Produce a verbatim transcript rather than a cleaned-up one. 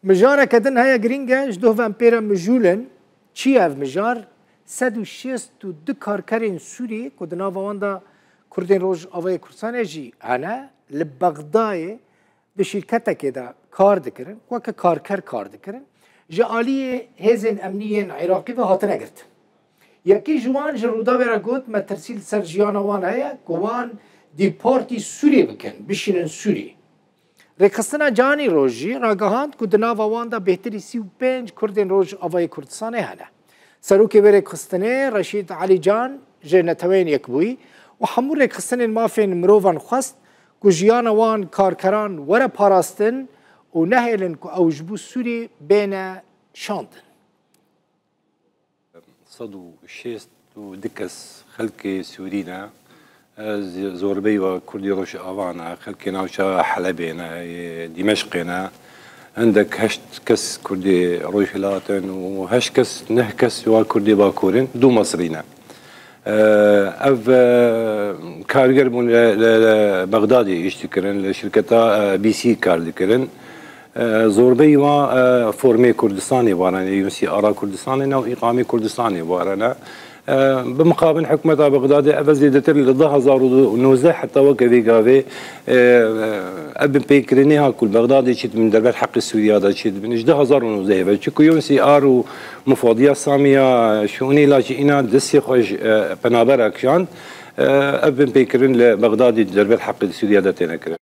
Mijareke din heye girîng e, ji doh ve em pê re mijûl in. Çi ye ev mijar? Sed û şêst û du karkerên Sûrî ku di nava wan de Kurdên Rojavayê Kurdistanê jî hene, li Bexdayê di şîrketekê de kar dikirin, weke karker kar dikirin, ji aliyê hêzên emnî yên Iraqî ve hatine girtin. Yekî ji wan ji Rûdawê re got, metirsî li ser jiyana wan heye ku wan dîportî Sûrî bikin, bişînin Sûrî. Rêxistina Canî Rojî ragihand ku di nava wan de bêhtirî sî û pênc Kurdên Rojavayê Kurdistanê hene. Serokê wê rêxistinê Reşîd Elîcan ji Neteweyên Yekbûyî û hemû rêxistinên mafên mirovan xwest ku jiyana wan karkeran were parastin û nehêlin ku ew ji bo Sûrî bêne şandin. Sed û şêst û du kes xelkê Sûrî ne. Ez zorbeyî wa Kurdê Rojava ne, xelkê navça Helebê ne, yê Dîmeşqê ne. Hindek heşt kes Kurdê Rojhilat in û heşt kes, neh kes wa Kurdê Bakur in, du Misrî ne. Ev, e, karger bûn li, li, li Bexdadê îş dikirin, li şirketa, e, B C kar dikirin. E, zorbeyî wa, e, formê Kurdistanê warane, U N C R a Kurdistanê ne û îqamê Kurdistanê warane. E, bi mixabin hikûmeta Bexdadê ev e zêdetir li du hezar û nozdeh heta weke vê gavê, e, e, ev binpêkirinê ha ku li Bexdadê çêdibin, derber heqê Sûriya de çêdibin, ji du hezar û nozdeh ve. Çiku U N C R û mifadiya Samiya Şûnî la jî îna destê xwe ji, e, penabera kişand, e, ev binpêkirin li Bexdadê derber heqê Sûriya de têne kirin.